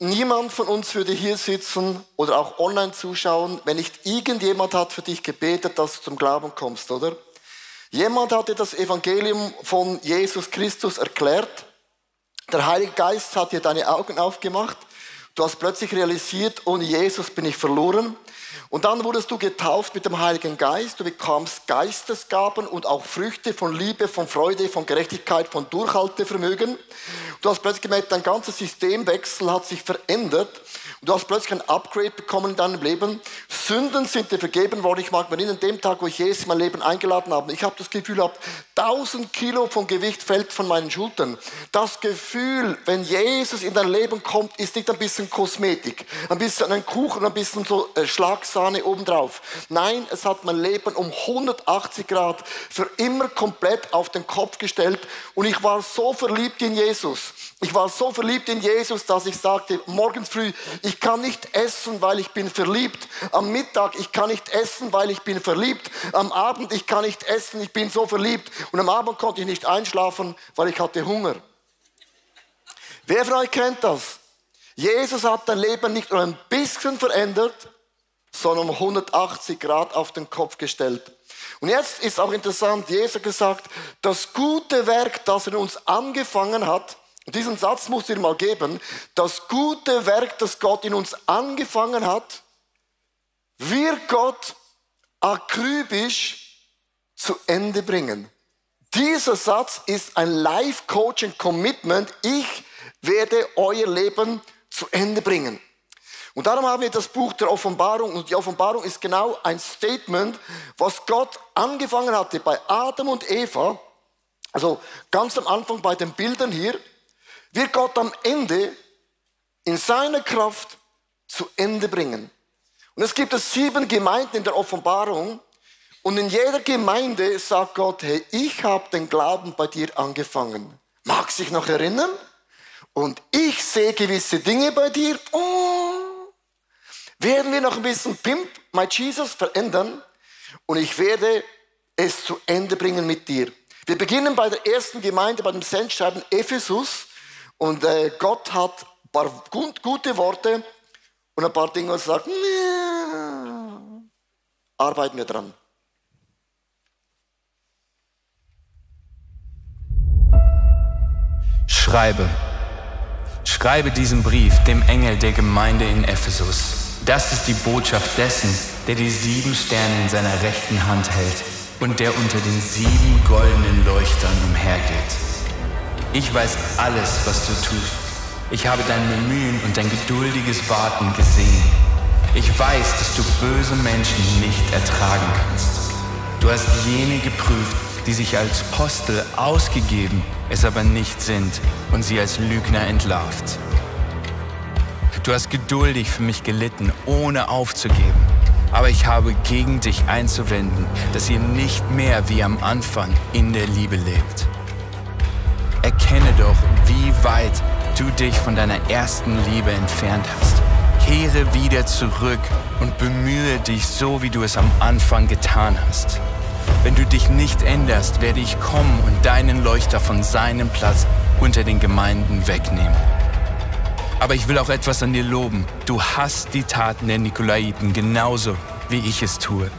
niemand von uns würde hier sitzen oder auch online zuschauen, wenn nicht irgendjemand hat für dich gebetet, dass du zum Glauben kommst, oder? Jemand hat dir das Evangelium von Jesus Christus erklärt. Der Heilige Geist hat dir deine Augen aufgemacht. Du hast plötzlich realisiert, ohne Jesus bin ich verloren. Und dann wurdest du getauft mit dem Heiligen Geist. Du bekamst Geistesgaben und auch Früchte von Liebe, von Freude, von Gerechtigkeit, von Durchhaltevermögen. Du hast plötzlich gemerkt, dein ganzer Systemwechsel hat sich verändert. Und du hast plötzlich ein Upgrade bekommen in deinem Leben. Sünden sind dir vergeben worden. Ich mag mir erinnern, an dem Tag, wo ich Jesus in mein Leben eingeladen habe, ich habe das Gefühl gehabt, 1000 Kilo von Gewicht fällt von meinen Schultern. Das Gefühl, wenn Jesus in dein Leben kommt, ist nicht ein bisschen Kosmetik, ein bisschen ein Kuchen, ein bisschen so Schlagsahne obendrauf. Nein, es hat mein Leben um 180 Grad für immer komplett auf den Kopf gestellt. Und ich war so verliebt in Jesus. Ich war so verliebt in Jesus, dass ich sagte, morgens früh, ich kann nicht essen, weil ich bin verliebt. Am Mittag, ich kann nicht essen, weil ich bin verliebt. Am Abend, ich kann nicht essen, ich bin so verliebt. Und am Abend konnte ich nicht einschlafen, weil ich hatte Hunger. Wer von euch kennt das? Jesus hat dein Leben nicht nur ein bisschen verändert, sondern um 180 Grad auf den Kopf gestellt. Und jetzt ist auch interessant, Jesus hat gesagt, das gute Werk, das er in uns angefangen hat, und diesen Satz muss ich dir mal geben, das gute Werk, das Gott in uns angefangen hat, wird Gott akribisch zu Ende bringen. Dieser Satz ist ein Life-Coaching-Commitment. Ich werde euer Leben zu Ende bringen. Und darum haben wir das Buch der Offenbarung. Und die Offenbarung ist genau ein Statement, was Gott angefangen hatte bei Adam und Eva. Also ganz am Anfang bei den Bildern hier, wird Gott am Ende in seiner Kraft zu Ende bringen. Und es gibt 7 Gemeinden in der Offenbarung. Und in jeder Gemeinde sagt Gott, hey, ich habe den Glauben bei dir angefangen. Magst du dich noch erinnern? Und ich sehe gewisse Dinge bei dir. Werden wir noch ein bisschen Pimp, my Jesus, verändern. Und ich werde es zu Ende bringen mit dir. Wir beginnen bei der ersten Gemeinde, bei dem Sendschreiben Ephesus. Und Gott hat ein paar gute Worte und ein paar Dinge, und sagt, arbeiten wir dran. Schreibe diesen Brief dem Engel der Gemeinde in Ephesus. Das ist die Botschaft dessen, der die 7 Sterne in seiner rechten Hand hält und der unter den 7 goldenen Leuchtern umhergeht. Ich weiß alles, was du tust. Ich habe dein Bemühen und dein geduldiges Warten gesehen. Ich weiß, dass du böse Menschen nicht ertragen kannst. Du hast jene geprüft, die sich als Apostel ausgegeben, es aber nicht sind und sie als Lügner entlarvt. Du hast geduldig für mich gelitten, ohne aufzugeben. Aber ich habe gegen dich einzuwenden, dass ihr nicht mehr wie am Anfang in der Liebe lebt. Erkenne doch, wie weit du dich von deiner ersten Liebe entfernt hast. Kehre wieder zurück und bemühe dich so, wie du es am Anfang getan hast. Wenn du dich nicht änderst, werde ich kommen und deinen Leuchter von seinem Platz unter den Gemeinden wegnehmen. Aber ich will auch etwas an dir loben. Du hast die Taten der Nikolaiten genauso, wie ich es tue.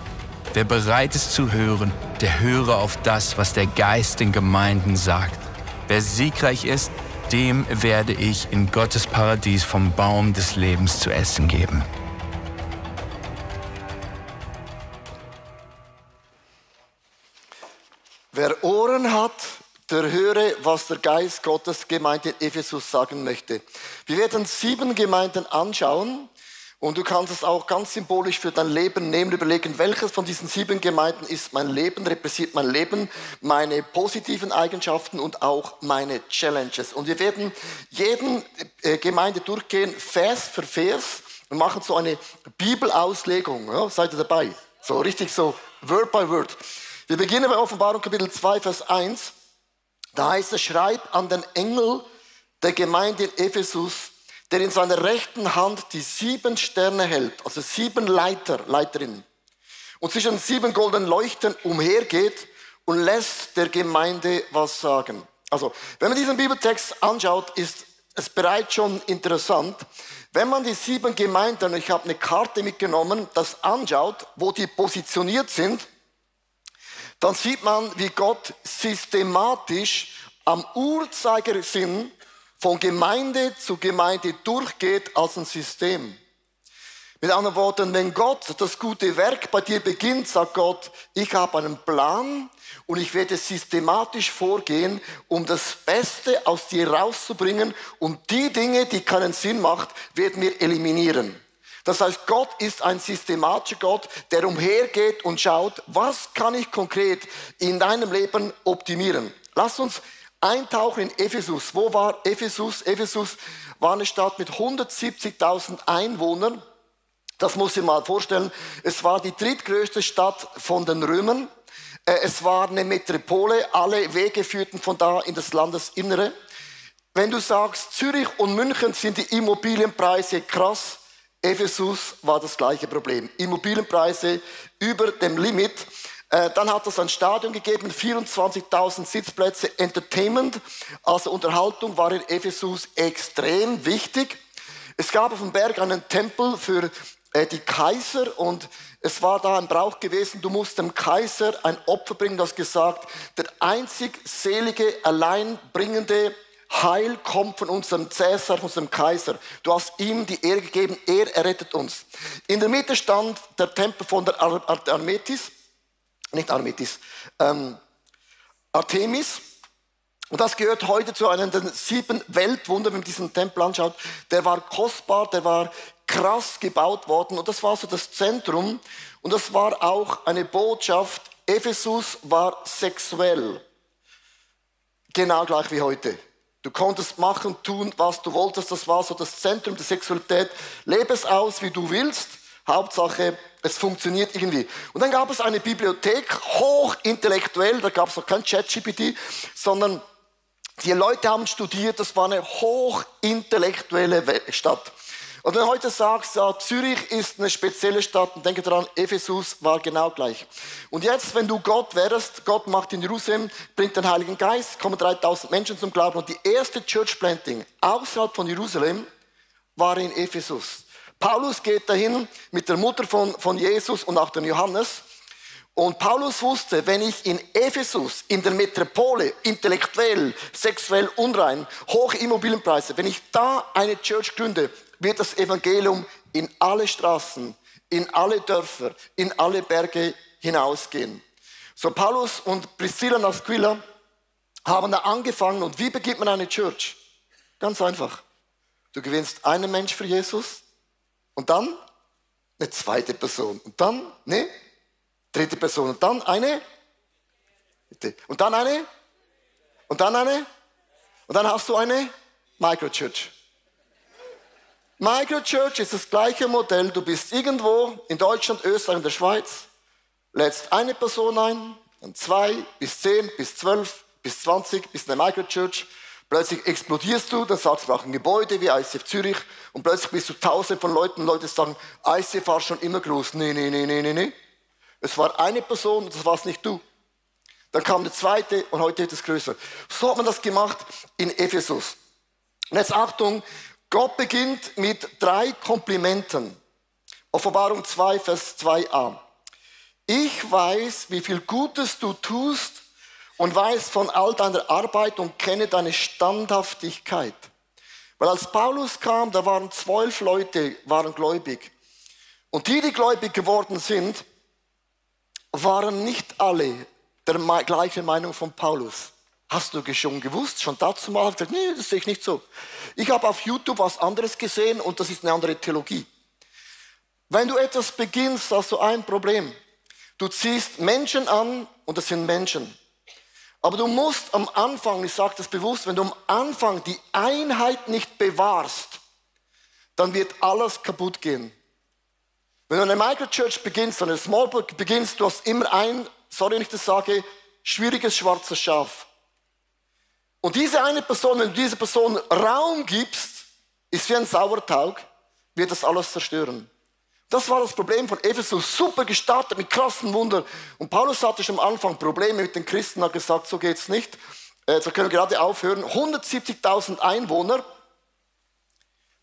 Wer bereit ist zu hören, der höre auf das, was der Geist den Gemeinden sagt. Wer siegreich ist, dem werde ich in Gottes Paradies vom Baum des Lebens zu essen geben. Wer Ohren hat, der höre, was der Geist Gottes Gemeinde in Ephesus sagen möchte. Wir werden 7 Gemeinden anschauen. Und du kannst es auch ganz symbolisch für dein Leben nehmen, überlegen, welches von diesen 7 Gemeinden ist mein Leben, repräsentiert mein Leben, meine positiven Eigenschaften und auch meine Challenges. Und wir werden jeden Gemeinde durchgehen, Vers für Vers, und machen so eine Bibelauslegung. Ja, seid ihr dabei? So richtig so Word by Word. Wir beginnen bei Offenbarung Kapitel 2, Vers 1. Da heißt es, schreib an den Engel der Gemeinde in Ephesus, der in seiner rechten Hand die 7 Sterne hält, also 7 Leiterinnen, und zwischen 7 goldenen Leuchtern umhergeht und lässt der Gemeinde was sagen. Also, wenn man diesen Bibeltext anschaut, ist ist bereits schon interessant. Wenn man die 7 Gemeinden, ich habe eine Karte mitgenommen, das anschaut, wo die positioniert sind, dann sieht man, wie Gott systematisch am Uhrzeigersinn von Gemeinde zu Gemeinde durchgeht als ein System. Mit anderen Worten, wenn Gott das gute Werk bei dir beginnt, sagt Gott, ich habe einen Plan und ich werde systematisch vorgehen, um das Beste aus dir rauszubringen und die Dinge, die keinen Sinn machen, werden wir eliminieren. Das heißt, Gott ist ein systematischer Gott, der umhergeht und schaut, was kann ich konkret in deinem Leben optimieren. Lass uns eintauchen in Ephesus. Wo war Ephesus? Ephesus war eine Stadt mit 170.000 Einwohnern. Das muss ich mal vorstellen. Es war die drittgrößte Stadt von den Römern. Es war eine Metropole. Alle Wege führten von da in das Landesinnere. Wenn du sagst, Zürich und München sind die Immobilienpreise krass, Ephesus war das gleiche Problem. Immobilienpreise über dem Limit. Dann hat es ein Stadion gegeben, 24.000 Sitzplätze, Entertainment, also Unterhaltung war in Ephesus extrem wichtig. Es gab auf dem Berg einen Tempel für die Kaiser und es war da ein Brauch gewesen, du musst dem Kaiser ein Opfer bringen, das gesagt, der einzig selige, allein bringende Heil kommt von unserem Cäsar, von unserem Kaiser. Du hast ihm die Ehre gegeben, er errettet uns. In der Mitte stand der Tempel von der Artemis. Und das gehört heute zu einem der 7 Weltwunder, wenn man diesen Tempel anschaut. Der war kostbar, der war krass gebaut worden und das war so das Zentrum. Und das war auch eine Botschaft, Ephesus war sexuell. Genau gleich wie heute. Du konntest machen, tun, was du wolltest. Das war so das Zentrum der Sexualität. Lebe es aus, wie du willst. Hauptsache, es funktioniert irgendwie. Und dann gab es eine Bibliothek, hochintellektuell. Da gab es noch kein ChatGPT, sondern die Leute haben studiert. Das war eine hochintellektuelle Stadt. Und wenn du heute sagst, ja, Zürich ist eine spezielle Stadt, und denke daran, Ephesus war genau gleich. Und jetzt, wenn du Gott wärst, Gott macht in Jerusalem, bringt den Heiligen Geist, kommen 3.000 Menschen zum Glauben. Und die erste Church Planting außerhalb von Jerusalem war in Ephesus. Paulus geht dahin mit der Mutter von Jesus und auch dem Johannes. Und Paulus wusste, wenn ich in Ephesus, in der Metropole, intellektuell, sexuell unrein, hohe Immobilienpreise, wenn ich da eine Church gründe, wird das Evangelium in alle Straßen, in alle Dörfer, in alle Berge hinausgehen. So Paulus und Priscilla und Aquila haben da angefangen. Und wie beginnt man eine Church? Ganz einfach. Du gewinnst einen Mensch für Jesus und dann eine zweite Person und dann eine dritte Person und dann eine und dann eine und dann eine und dann hast du eine Microchurch. Microchurch ist das gleiche Modell. Du bist irgendwo in Deutschland, Österreich und der Schweiz, lädst eine Person ein, dann 2 bis 10 bis 12 bis 20 bis eine Microchurch. Plötzlich explodierst du, dann sagst du, wir brauchen ein Gebäude wie ICF Zürich und plötzlich bist du Tausende von Leuten und Leute sagen, ICF war schon immer groß. Nee. Es war eine Person und das warst nicht du. Dann kam eine zweite und heute wird es größer. So hat man das gemacht in Ephesus. Und jetzt Achtung, Gott beginnt mit 3 Komplimenten. Offenbarung 2, Vers 2a. Ich weiß, wie viel Gutes du tust und weiß von all deiner Arbeit und kenne deine Standhaftigkeit. Weil als Paulus kam, da waren 12 Leute, waren gläubig. Und die gläubig geworden sind, waren nicht alle der gleichen Meinung von Paulus. Hast du schon gewusst? Schon dazu mal? Ich gesagt, nee, das sehe ich nicht so. Ich habe auf YouTube was anderes gesehen und das ist eine andere Theologie. Wenn du etwas beginnst, hast du ein Problem. Du ziehst Menschen an und das sind Menschen. Aber du musst am Anfang, ich sage das bewusst, wenn du am Anfang die Einheit nicht bewahrst, dann wird alles kaputt gehen. Wenn du eine Microchurch beginnst, eine Small Group beginnst, du hast immer ein, sorry, wenn ich das sage, schwieriges schwarzes Schaf. Und diese eine Person, wenn du dieser Person Raum gibst, ist wie ein Sauerteig, wird das alles zerstören. Das war das Problem von Ephesus. Super gestartet mit krassen Wundern. Und Paulus hatte schon am Anfang Probleme mit den Christen, hat gesagt, so geht's nicht. So können wir gerade aufhören. 170.000 Einwohner.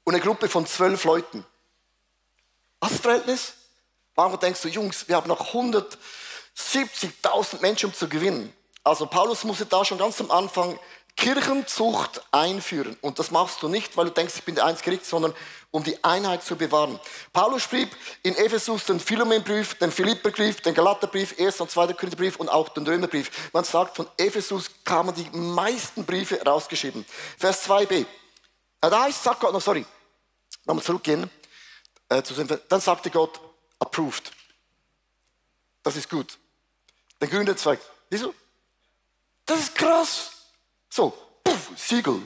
und eine Gruppe von 12 Leuten. Was ist das Verhältnis? Manchmal denkst du, Jungs, wir haben noch 170.000 Menschen, um zu gewinnen. Also Paulus musste da schon ganz am Anfang Kirchenzucht einführen. Und das machst du nicht, weil du denkst, ich bin der einzige Richter, sondern um die Einheit zu bewahren. Paulus schrieb in Ephesus den Philomenbrief, den Philipperbrief, den Galaterbrief, 1. und 2. Korintherbrief und auch den Römerbrief. Man sagt, von Ephesus kamen die meisten Briefe rausgeschrieben. Vers 2b. Da heißt, sagt Gott, nochmal zurückgehen. Dann sagte Gott, approved. Das ist gut. Den grünen Zweig. Wieso? Das ist krass. So, puff, Siegel.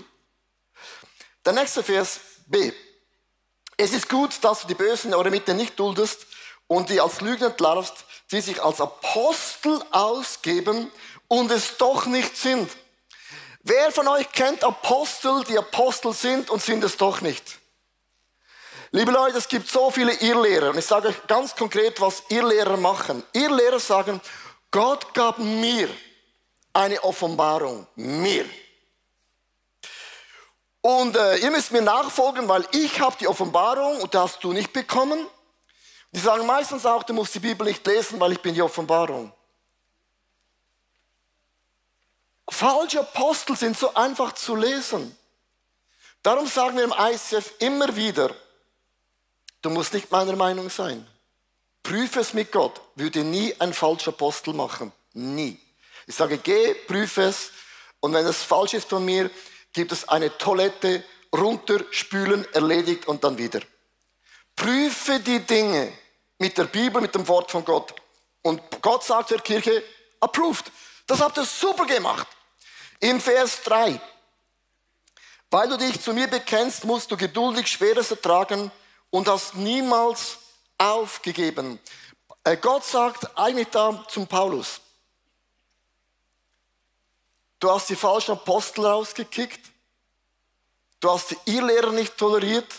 Der nächste Vers B. Es ist gut, dass du die Bösen in eurer Mitte nicht duldest und die als Lügner entlarvst, die sich als Apostel ausgeben und es doch nicht sind. Wer von euch kennt Apostel, die Apostel sind und sind es doch nicht? Liebe Leute, es gibt so viele Irrlehrer und ich sage euch ganz konkret, was Irrlehrer machen. Irrlehrer sagen, Gott gab mir eine Offenbarung, mir. Und ihr müsst mir nachfolgen, weil ich habe die Offenbarung und die hast du nicht bekommen. Die sagen meistens auch, du musst die Bibel nicht lesen, weil ich bin die Offenbarung. Falsche Apostel sind so einfach zu lesen. Darum sagen wir im ICF immer wieder, du musst nicht meiner Meinung sein. Prüfe es mit Gott. Würde nie ein falscher Apostel machen. Nie. Ich sage, geh, prüfe es. Und wenn es falsch ist von mir, gibt es eine Toilette, runter, spülen, erledigt und dann wieder. Prüfe die Dinge mit der Bibel, mit dem Wort von Gott. Und Gott sagt zur Kirche, approved. Das habt ihr super gemacht. Im Vers 3. Weil du dich zu mir bekennst, musst du geduldig Schweres ertragen und hast niemals aufgegeben. Gott sagt eigentlich da zum Paulus, du hast die falschen Apostel rausgekickt, du hast die Irrlehrer nicht toleriert,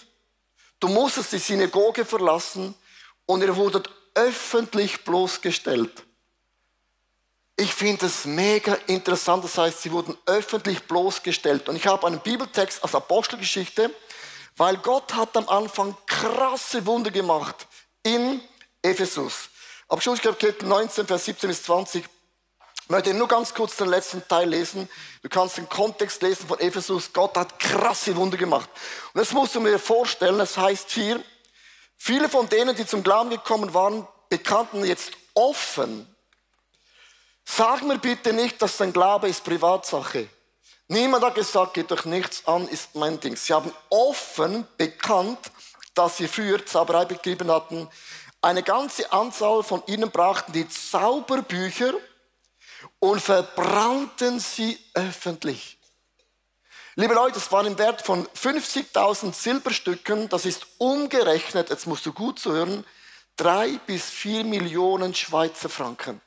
du musstest die Synagoge verlassen und ihr wurdet öffentlich bloßgestellt. Ich finde es mega interessant, das heißt, sie wurden öffentlich bloßgestellt. Und ich habe einen Bibeltext aus Apostelgeschichte, weil Gott hat am Anfang krasse Wunder gemacht in Ephesus. Apostelgeschichte Kapitel 19, Vers 17 bis 20. Ich möchte nur ganz kurz den letzten Teil lesen. Du kannst den Kontext lesen von Ephesus. Gott hat krasse Wunder gemacht. Und das musst du mir vorstellen, es heißt hier, viele von denen, die zum Glauben gekommen waren, bekannten jetzt offen. Sag mir bitte nicht, dass dein Glaube ist Privatsache. Niemand hat gesagt, geht euch nichts an, ist mein Ding. Sie haben offen bekannt, dass sie früher Zauberei betrieben hatten. Eine ganze Anzahl von ihnen brachten die Zauberbücher und verbrannten sie öffentlich. Liebe Leute, es war im Wert von 50.000 Silberstücken, das ist umgerechnet, jetzt musst du gut zuhören, 3 bis 4 Millionen Schweizer Franken.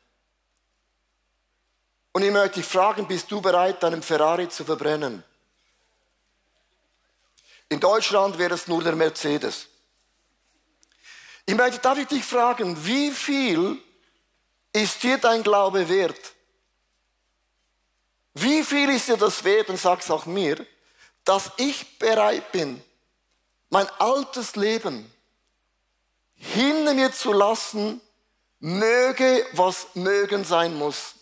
Und ich möchte dich fragen, bist du bereit, deinen Ferrari zu verbrennen? In Deutschland wäre es nur der Mercedes. Darf ich dich fragen, wie viel ist dir dein Glaube wert? Wie viel ist dir das wert, und sag's auch mir, dass ich bereit bin, mein altes Leben hinter mir zu lassen, möge was mögen sein muss.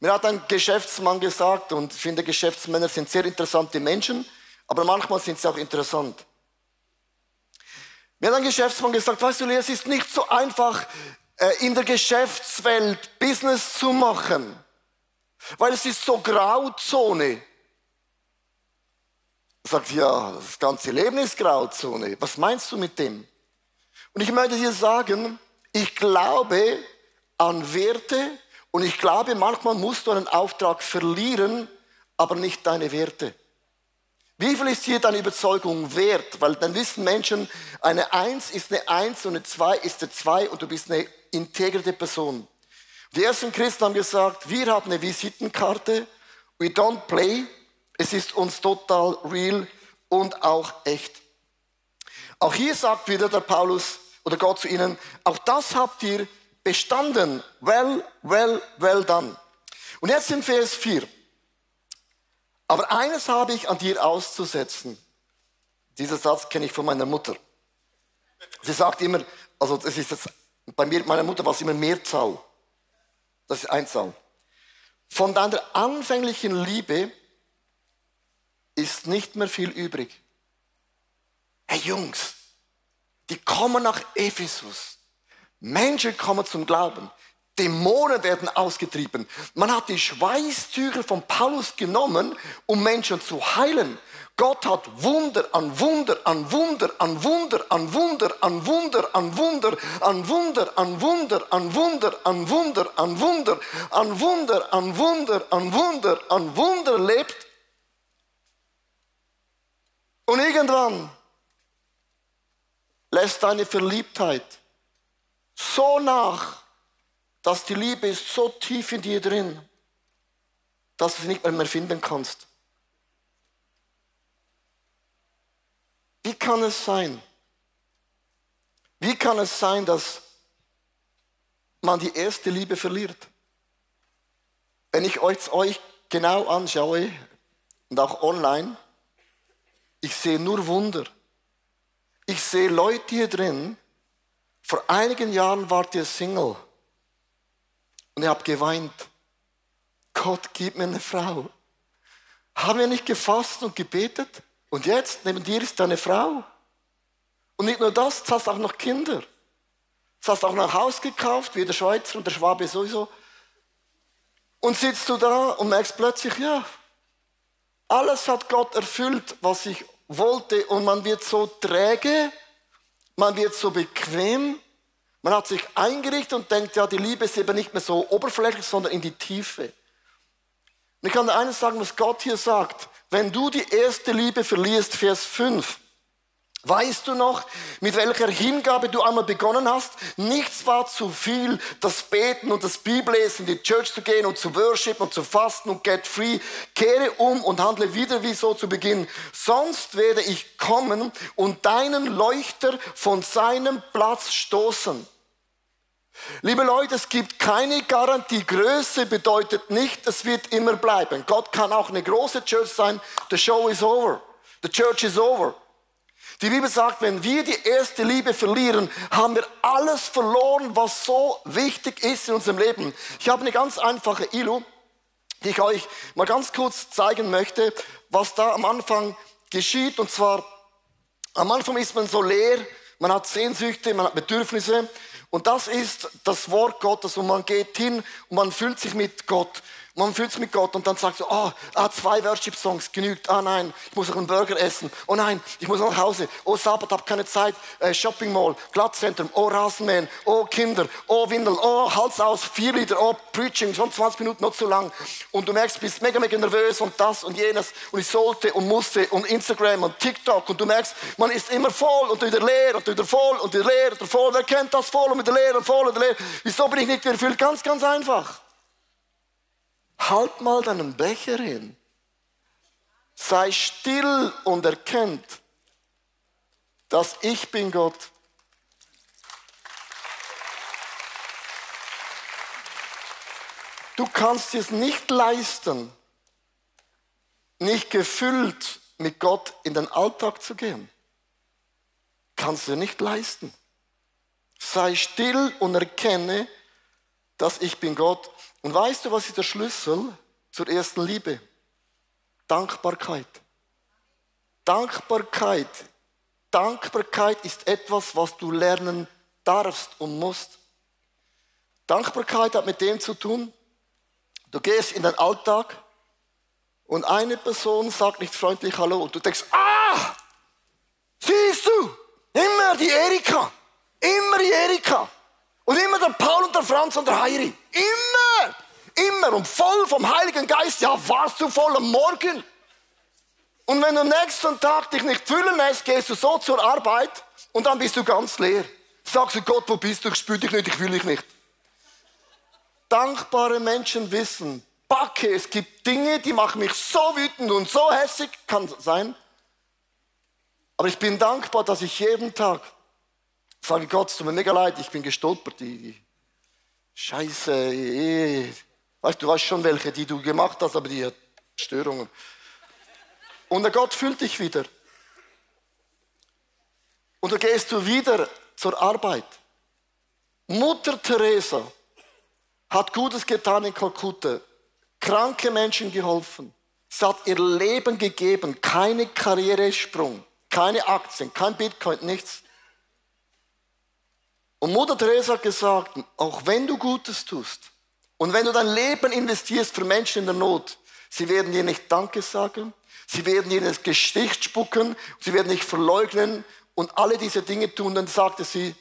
Mir hat ein Geschäftsmann gesagt, und ich finde, Geschäftsmänner sind sehr interessante Menschen, aber manchmal sind sie auch interessant. Mir hat ein Geschäftsmann gesagt, weißt du, Lea, es ist nicht so einfach, in der Geschäftswelt Business zu machen, weil es ist so Grauzone. Er sagt, ja, das ganze Leben ist Grauzone. Was meinst du mit dem? Und ich möchte dir sagen, ich glaube an Werte und ich glaube, manchmal musst du einen Auftrag verlieren, aber nicht deine Werte. Wie viel ist hier deine Überzeugung wert? Weil dann wissen Menschen, eine 1 ist eine 1 und eine 2 ist eine 2 und du bist eine integrierte Person. Die ersten Christen haben gesagt, wir haben eine Visitenkarte, we don't play, es ist uns total real und auch echt. Auch hier sagt wieder der Paulus oder Gott zu ihnen, auch das habt ihr bestanden, well done. Und jetzt im Vers 4. Aber eines habe ich an dir auszusetzen. Dieser Satz kenne ich von meiner Mutter. Sie sagt immer, also das ist jetzt, bei mir, meiner Mutter war es immer Mehrzahl. Das ist Einzahl. Von deiner anfänglichen Liebe ist nicht mehr viel übrig. Hey Jungs, die kommen nach Ephesus. Menschen kommen zum Glauben. Dämonen werden ausgetrieben. Man hat die Schweißtücher von Paulus genommen, um Menschen zu heilen. Gott hat Wunder an Wunder an Wunder an Wunder an Wunder an Wunder an Wunder an Wunder an Wunder an Wunder an Wunder an Wunder an Wunder an Wunder an Wunder an Wunder erlebt. Und irgendwann lässt deine Verliebtheit so nach, dass die Liebe ist so tief in dir drin, dass du sie nicht mehr finden kannst. Wie kann es sein? Wie kann es sein, dass man die erste Liebe verliert? Wenn ich euch genau anschaue und auch online, ich sehe nur Wunder. Ich sehe Leute hier drin, vor einigen Jahren wart ihr Single und ihr habt geweint. Gott, gib mir eine Frau. Haben wir nicht gefasst und gebetet? Und jetzt, neben dir ist deine Frau. Und nicht nur das, du hast auch noch Kinder. Du hast auch noch ein Haus gekauft, wie der Schweizer und der Schwabe sowieso. Und sitzt du da und merkst plötzlich, ja, alles hat Gott erfüllt, was ich wollte. Und man wird so träge, man wird so bequem. Man hat sich eingerichtet und denkt, ja, die Liebe ist eben nicht mehr so oberflächlich, sondern in die Tiefe. Und ich kann dir eines sagen, was Gott hier sagt. Wenn du die erste Liebe verlierst, Vers 5, weißt du noch, mit welcher Hingabe du einmal begonnen hast? Nichts war zu viel, das Beten und das Bibellesen, in die Church zu gehen und zu worshipen und zu fasten und get free. Kehre um und handle wieder wie so zu Beginn. Sonst werde ich kommen und deinen Leuchter von seinem Platz stoßen. Liebe Leute, es gibt keine Garantie. Größe bedeutet nicht, es wird immer bleiben. Gott kann auch eine große Church sein. The show is over. The church is over. Die Bibel sagt, wenn wir die erste Liebe verlieren, haben wir alles verloren, was so wichtig ist in unserem Leben. Ich habe eine ganz einfache Ilu, die ich euch mal ganz kurz zeigen möchte, was da am Anfang geschieht. Und zwar, am Anfang ist man so leer, man hat Sehnsüchte, man hat Bedürfnisse. Und das ist das Wort Gottes und man geht hin und man fühlt sich mit Gott. Man fühlt sich mit Gott und dann sagt so, 2 Worship-Songs genügt. Nein, ich muss noch einen Burger essen. Oh nein, ich muss noch nach Hause. Oh, Sabbat, hab keine Zeit. Shopping Mall, Glattzentrum, oh, Rasenmähen, oh, Kinder, oh, Windeln, oh, Hals aus, 4 Liter, oh, Preaching, schon 20 Minuten, noch zu lang. Und du merkst, du bist mega, mega nervös und das und jenes und ich sollte und musste und Instagram und TikTok und du merkst, man ist immer voll und wieder leer und wieder voll und wieder leer und wieder voll. Wer kennt das? Voll und wieder leer und voll und wieder leer. Wieso bin ich nicht wieder erfüllt? Ganz, ganz einfach. Halt mal deinen Becher hin. Sei still und erkennt, dass ich bin Gott. Du kannst es nicht leisten, nicht gefüllt mit Gott in den Alltag zu gehen. Kannst du nicht leisten. Sei still und erkenne, dass ich bin Gott. Und weißt du, was ist der Schlüssel zur ersten Liebe? Dankbarkeit. Dankbarkeit. Dankbarkeit ist etwas, was du lernen darfst und musst. Dankbarkeit hat mit dem zu tun, du gehst in den Alltag und eine Person sagt nicht freundlich Hallo und du denkst, siehst du, immer die Erika, immer die Erika. Und immer der Paul und der Franz und der Heiri. Immer. Und voll vom Heiligen Geist. Ja, warst du voll am Morgen. Und wenn du am nächsten Tag dich nicht füllen lässt, gehst du so zur Arbeit und dann bist du ganz leer. Sagst du, Gott, wo bist du? Ich spüre dich nicht, ich fühle dich nicht. Dankbare Menschen wissen, Backe, es gibt Dinge, die machen mich so wütend und so hässig, kann sein. Aber ich bin dankbar, dass ich jeden Tag sage, Gott, es tut mir mega leid, ich bin gestolpert. Die Scheiße. Weißt du, weißt schon welche, die du gemacht hast, aber die hat Störungen. Und der Gott fühlt dich wieder. und du gehst wieder zur Arbeit. Mutter Teresa hat Gutes getan in Kalkutta, kranke Menschen geholfen. Sie hat ihr Leben gegeben, keine Karrieresprung, keine Aktien, kein Bitcoin, nichts. Und Mutter Teresa hat gesagt, auch wenn du Gutes tust und wenn du dein Leben investierst für Menschen in der Not, sie werden dir nicht Danke sagen, sie werden dir ins Gesicht spucken, sie werden dich verleugnen und alle diese Dinge tun. Dann sagte sie,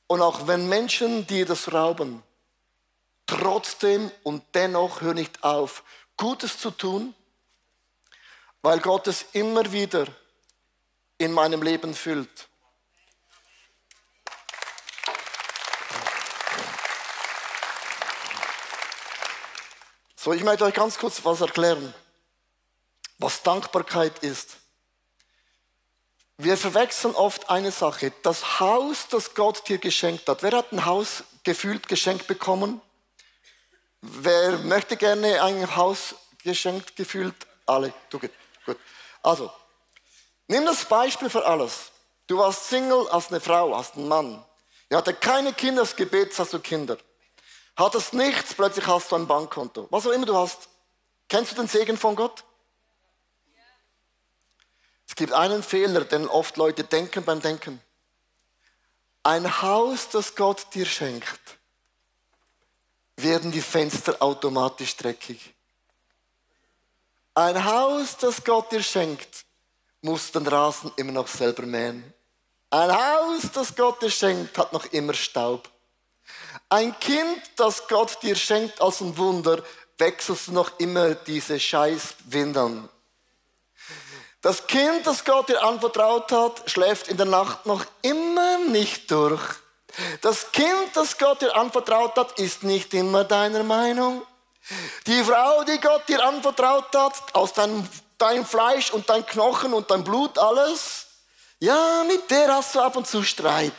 und auch wenn Menschen dir das rauben, trotzdem und dennoch hör nicht auf, Gutes zu tun, weil Gott es immer wieder in meinem Leben füllt. So, ich möchte euch ganz kurz was erklären, was Dankbarkeit ist. Wir verwechseln oft eine Sache. Das Haus, das Gott dir geschenkt hat. Wer hat ein Haus gefühlt geschenkt bekommen? Wer möchte gerne ein Haus geschenkt gefühlt? Alle. Gut. Also, nimm das Beispiel für alles. Du warst Single, hast eine Frau, hast einen Mann. Ihr hattet keine Kinder, das Gebet hast du Kinder. Hattest nichts, plötzlich hast du ein Bankkonto. Was auch immer du hast. Kennst du den Segen von Gott? Es gibt einen Fehler, den oft Leute denken beim Denken. Ein Haus, das Gott dir schenkt, werden die Fenster automatisch dreckig. Ein Haus, das Gott dir schenkt, muss den Rasen immer noch selber mähen. Ein Haus, das Gott dir schenkt, hat noch immer Staub. Ein Kind, das Gott dir schenkt als ein Wunder, wechselst du noch immer diese Scheißwindeln. Das Kind, das Gott dir anvertraut hat, schläft in der Nacht noch immer nicht durch. Das Kind, das Gott dir anvertraut hat, ist nicht immer deiner Meinung. Die Frau, die Gott dir anvertraut hat, aus dein Fleisch und dein Knochen und dein Blut, alles, ja, mit der hast du ab und zu Streit.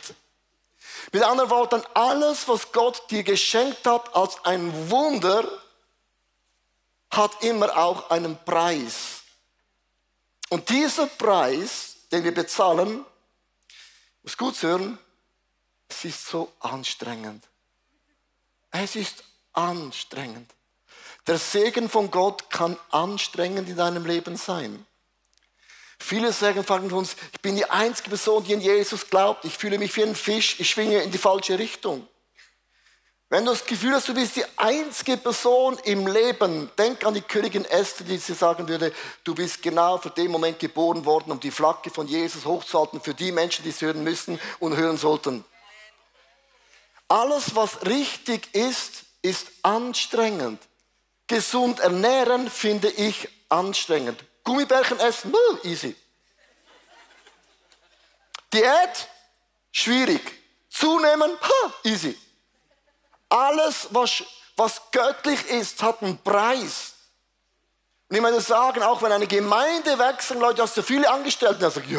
Mit anderen Worten, alles, was Gott dir geschenkt hat als ein Wunder, hat immer auch einen Preis. Und dieser Preis, den wir bezahlen, muss gut hören, es ist so anstrengend. Es ist anstrengend. Der Segen von Gott kann anstrengend in deinem Leben sein. Viele sagen von uns, ich bin die einzige Person, die in Jesus glaubt. Ich fühle mich wie ein Fisch, ich schwinge in die falsche Richtung. Wenn du das Gefühl hast, du bist die einzige Person im Leben, denk an die Königin Esther, die sie sagen würde, du bist genau für den Moment geboren worden, um die Flagge von Jesus hochzuhalten für die Menschen, die es hören müssen und hören sollten. Alles, was richtig ist, ist anstrengend. Gesund ernähren finde ich anstrengend. Gummibärchen essen, easy. Diät, schwierig. Zunehmen, easy. Alles, was göttlich ist, hat einen Preis. Und ich meine sagen, auch wenn eine Gemeinde wechselt, Leute, hast du viele Angestellte, die sagen,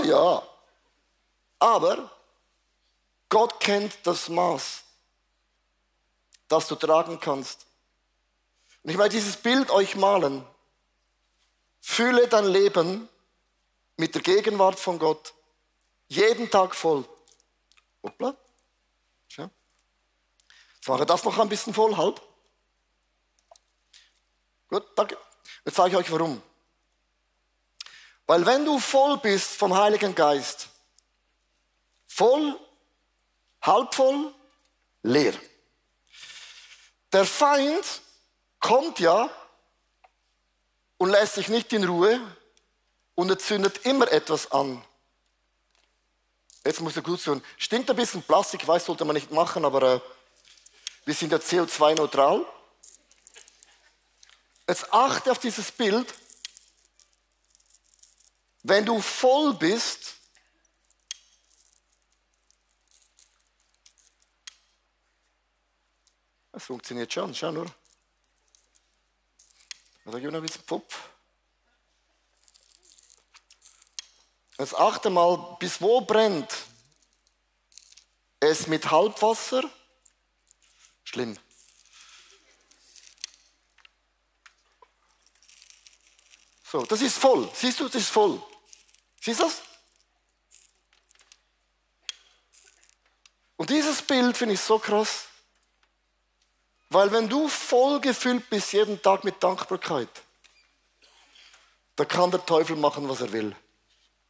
ja. Aber Gott kennt das Maß, das du tragen kannst. Und ich möchte dieses Bild euch malen. Fülle dein Leben mit der Gegenwart von Gott. Jeden Tag voll. Hoppla. Ja. Jetzt mache ich das noch ein bisschen voll, halb. Gut, danke. Jetzt sage ich euch warum. Weil wenn du voll bist vom Heiligen Geist, voll, halb voll, leer. Der Feind kommt ja und lässt sich nicht in Ruhe und er zündet immer etwas an. Jetzt muss er gut zuhören. Stinkt ein bisschen Plastik, ich weiß, sollte man nicht machen, aber wir sind ja CO2-neutral. Jetzt achte auf dieses Bild. Wenn du voll bist, das funktioniert schon, schau nur. Da gebe ich noch ein bisschen Pfupf. Jetzt achte mal, bis wo brennt es mit Halbwasser? Schlimm. So, das ist voll. Siehst du, das ist voll. Siehst du das? Und dieses Bild finde ich so krass. Weil wenn du vollgefüllt bist jeden Tag mit Dankbarkeit, da kann der Teufel machen, was er will.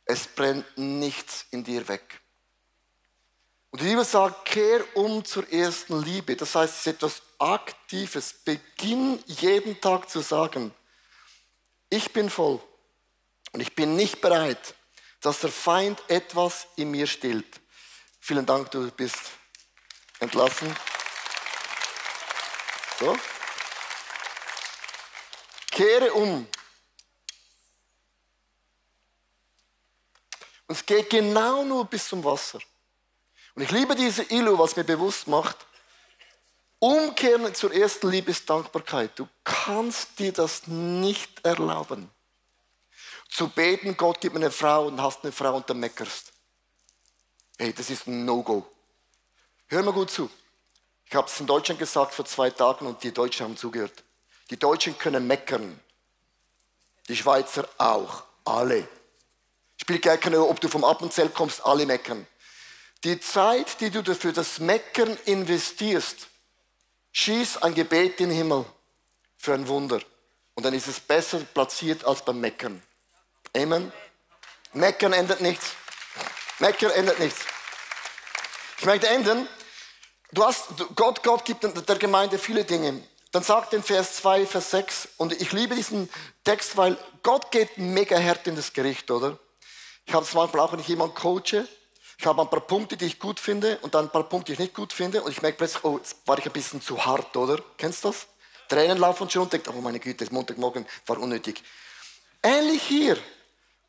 Es brennt nichts in dir weg. Und die Bibel sagt, kehr um zur ersten Liebe. Das heißt, es ist etwas Aktives. Beginn jeden Tag zu sagen, ich bin voll und ich bin nicht bereit, dass der Feind etwas in mir stillt. Vielen Dank, du bist entlassen. So. Kehre um. Und es geht genau nur bis zum Wasser. Und ich liebe diese Ilu, was mir bewusst macht. Umkehren zur ersten Liebe ist Dankbarkeit. Du kannst dir das nicht erlauben. Zu beten, Gott gibt mir eine Frau und hast eine Frau und dann meckerst. Hey, das ist ein No-Go. Hör mal gut zu. Ich habe es in Deutschland gesagt vor 2 Tagen und die Deutschen haben zugehört. Die Deutschen können meckern. Die Schweizer auch. Alle. Spielt gar keine Rolle, ob du vom Appenzell kommst, alle meckern. Die Zeit, die du für das Meckern investierst, schieß ein Gebet in den Himmel für ein Wunder. Und dann ist es besser platziert als beim Meckern. Amen. Meckern ändert nichts. Meckern ändert nichts. Ich möchte enden. Gott gibt der Gemeinde viele Dinge. Dann sagt in Vers 2, Vers 6, und ich liebe diesen Text, weil Gott geht mega hart in das Gericht, oder? Ich habe es manchmal auch, wenn ich jemanden coache. Ich habe ein paar Punkte, die ich gut finde und dann ein paar Punkte, die ich nicht gut finde. Und ich merke plötzlich, oh, jetzt war ich ein bisschen zu hart, oder? Kennst du das? Tränen laufen schon und denkt, oh meine Güte, Montagmorgen war unnötig. Ähnlich hier.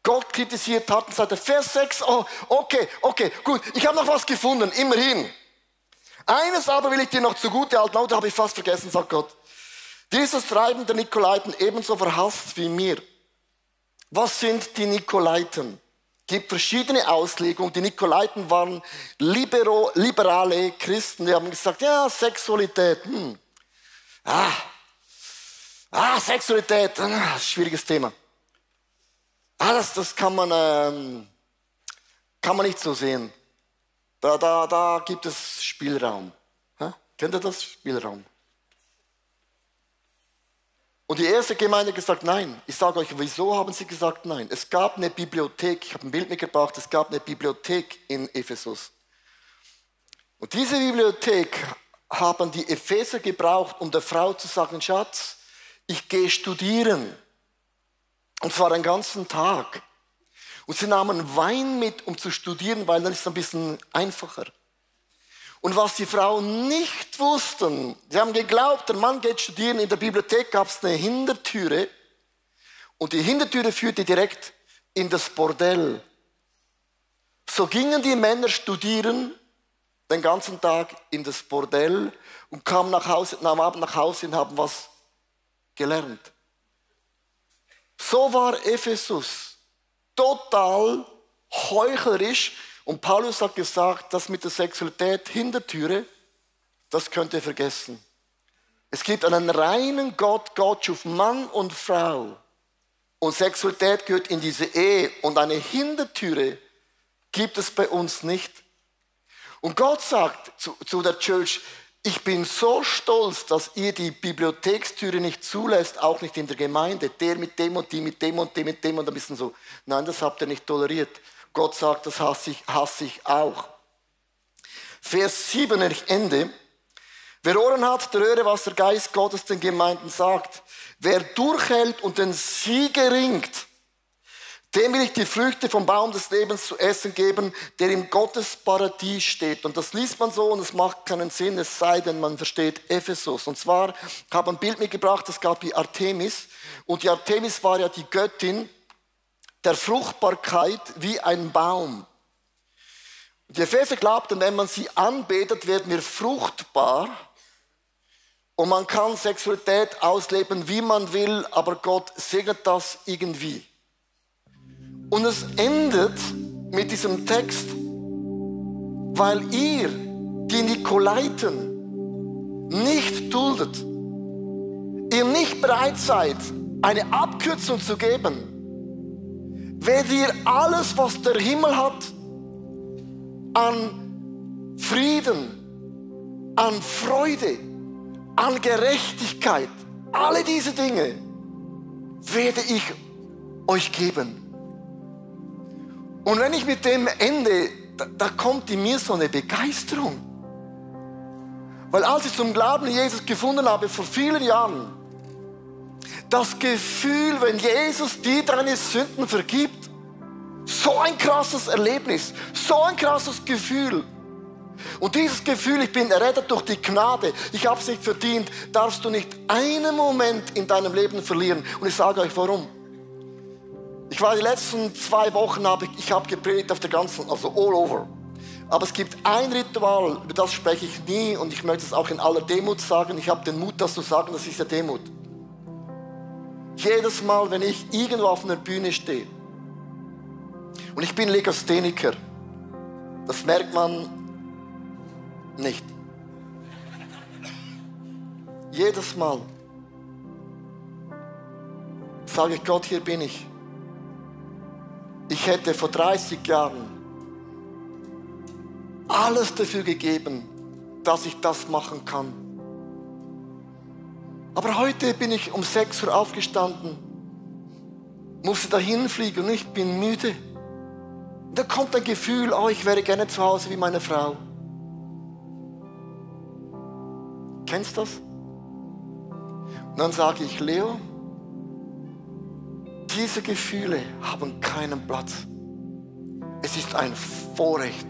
Gott kritisiert hart und sagt, Vers 6, oh, okay, gut. Ich habe noch was gefunden, immerhin. Eines aber will ich dir noch zugute halten, da habe ich fast vergessen, sagt Gott. Dieses Treiben der Nikolaiten ebenso verhasst wie mir. Was sind die Nikolaiten? Es gibt verschiedene Auslegungen. Die Nikolaiten waren liberale Christen, die haben gesagt, ja, Sexualität. Sexualität, schwieriges Thema. Das kann man nicht so sehen. Da gibt es Spielraum. Kennt ihr das? Spielraum. Und die erste Gemeinde hat gesagt, nein. Ich sage euch, wieso haben sie gesagt, nein? Es gab eine Bibliothek, ich habe ein Bild mitgebracht, es gab eine Bibliothek in Ephesus. Und diese Bibliothek haben die Epheser gebraucht, um der Frau zu sagen, Schatz, ich gehe studieren. Und zwar den ganzen Tag. Und sie nahmen Wein mit, um zu studieren, weil dann ist es ein bisschen einfacher. Und was die Frauen nicht wussten, sie haben geglaubt, der Mann geht studieren, in der Bibliothek gab es eine Hintertüre und die Hintertüre führte direkt in das Bordell. So gingen die Männer studieren den ganzen Tag in das Bordell und kamen am Abend nach Hause und haben was gelernt. So war Ephesus total heuchlerisch. Und Paulus hat gesagt, das mit der Sexualität, Hintertüre, das könnt ihr vergessen. Es gibt einen reinen Gott, Gott schuf Mann und Frau. Und Sexualität gehört in diese Ehe. Und eine Hintertüre gibt es bei uns nicht. Und Gott sagt zu der Church, ich bin so stolz, dass ihr die Bibliothekstüre nicht zulässt, auch nicht in der Gemeinde. Der mit dem und die mit dem und dem mit dem und ein bisschen so. Nein, das habt ihr nicht toleriert. Gott sagt, das hasse ich auch. Vers 7, ich ende. Wer Ohren hat, der höre, was der Geist Gottes den Gemeinden sagt. Wer durchhält und den Sieg erringt, dem will ich die Früchte vom Baum des Lebens zu essen geben, der im Gottesparadies steht. Und das liest man so und es macht keinen Sinn, es sei denn, man versteht Ephesus. Und zwar, ich habe ein Bild mitgebracht, es gab die Artemis. Und die Artemis war ja die Göttin der Fruchtbarkeit wie ein Baum. Die Epheser glaubten, wenn man sie anbetet, werden wir fruchtbar. Und man kann Sexualität ausleben, wie man will, aber Gott segnet das irgendwie. Und es endet mit diesem Text, weil ihr, die Nikolaiten, nicht duldet, ihr nicht bereit seid, eine Abkürzung zu geben. werde dir alles, was der Himmel hat, an Frieden, an Freude, an Gerechtigkeit, alle diese Dinge werde ich euch geben. Und wenn ich mit dem ende, da kommt in mir so eine Begeisterung. Weil als ich zum Glauben an Jesus gefunden habe, vor vielen Jahren, das Gefühl, wenn Jesus dir deine Sünden vergibt, so ein krasses Erlebnis, so ein krasses Gefühl. Und dieses Gefühl, ich bin errettet durch die Gnade, ich habe es nicht verdient, darfst du nicht einen Moment in deinem Leben verlieren. Und ich sage euch warum. Ich war die letzten 2 Wochen, ich habe gepredigt auf der ganzen, also all over. Aber es gibt ein Ritual, über das spreche ich nie und ich möchte es auch in aller Demut sagen. Ich habe den Mut, das zu sagen, das ist ja Demut. Jedes Mal, wenn ich irgendwo auf einer Bühne stehe und ich bin Legastheniker, das merkt man nicht. Jedes Mal sage ich, Gott, hier bin ich. Ich hätte vor 30 Jahren alles dafür gegeben, dass ich das machen kann. Aber heute bin ich um 6 Uhr aufgestanden, musste dahin fliegen und ich bin müde. Da kommt ein Gefühl, oh, ich wäre gerne zu Hause wie meine Frau. Kennst du das? Und dann sage ich, Leo, diese Gefühle haben keinen Platz. Es ist ein Vorrecht.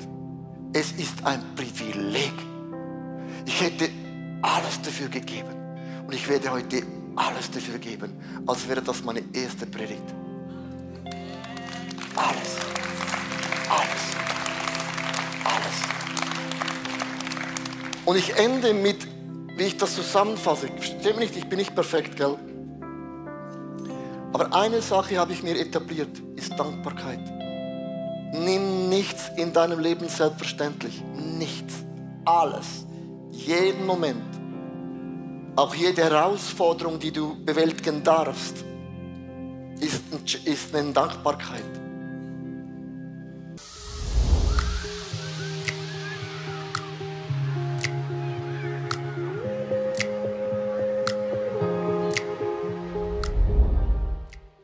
Es ist ein Privileg. Ich hätte alles dafür gegeben. Und ich werde heute alles dafür geben, als wäre das meine erste Predigt. Alles. Alles. Alles. Und ich ende mit, wie ich das zusammenfasse. Versteht mich nicht, ich bin nicht perfekt, gell? Aber eine Sache habe ich mir etabliert, ist Dankbarkeit. Nimm nichts in deinem Leben selbstverständlich. Nichts. Alles. Jeden Moment. Auch jede Herausforderung, die du bewältigen darfst, ist eine Dankbarkeit.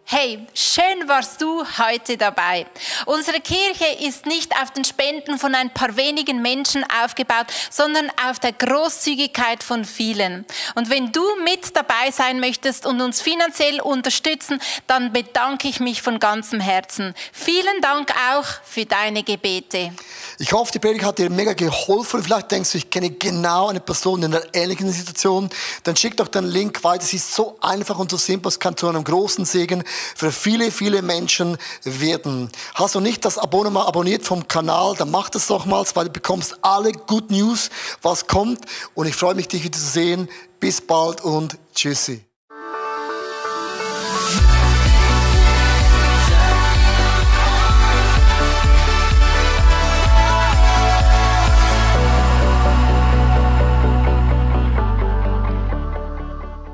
Hey, schön warst du heute dabei. Unsere Kirche ist nicht auf den Spenden von ein paar wenigen Menschen aufgebaut, sondern auf der Großzügigkeit von vielen. Und wenn du mit dabei sein möchtest und uns finanziell unterstützen, dann bedanke ich mich von ganzem Herzen. Vielen Dank auch für deine Gebete. Ich hoffe, die Predigt hat dir mega geholfen. Vielleicht denkst du, ich kenne genau eine Person in einer ähnlichen Situation. Dann schick doch den Link weiter. Es ist so einfach und so simpel. Es kann zu einem großen Segen für viele, viele Menschen werden. Hast du nicht das Abonnement abonniert vom Kanal, dann mach das doch mal, weil du bekommst alle Good News, was kommt. Und ich freue mich, dich wieder zu sehen. Bis bald und tschüssi.